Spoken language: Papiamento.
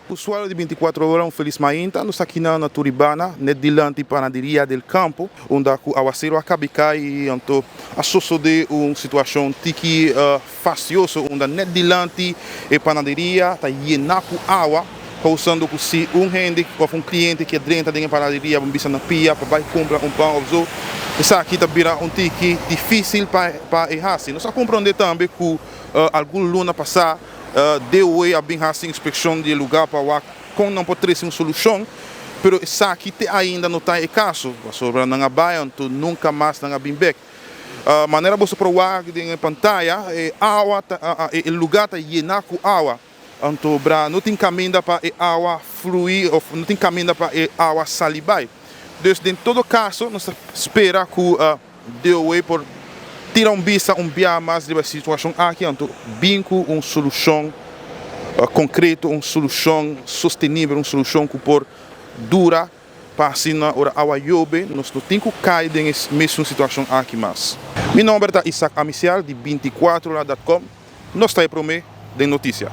Usuario di 24 Ora, un felis mainta. Nos ta aki na Turibana, net dilanti Panaderia del Campo, unda ku awasero a kabi kai i anto a sosodé un situashon tiki fastioso unda net dilanti e panaderia ta yená ku awa, kousando ku si un hende òf un kliente ke drenta den e panaderia bo bisa na pia pa bai kumpra un pan òf zo, esaki ta bira un tiki difísil pa e hasi. Nos a komprondé tambe ku algun luna pasá DOE a bin hasi inspekshon di e lugá pa wak kon nan por trese un solushon, pero esaki te ainda no ta e kaso, pasobra nan a bai anto nunka mas nan a bin bek. Manera boso por wak den e pantaya, e awa ta, e lugá ta yená ku awa, anto bra no tin kaminda pa e awa flui òf no tin kaminda pa e awa sali bai. Dus den todo kaso nos ta spera ku DOE por tira un bista un bia mas riba e situashon aki anto bin ku un solushon konkreto, un solushon sostenibel, un solushon ku por dura pa asina ora awa yobe nos no tin ku kai den e mesun situashon aki mas. Mi nomber ta Isaac Amisial di 24 ora dot com. Nos ta e prome den notisia.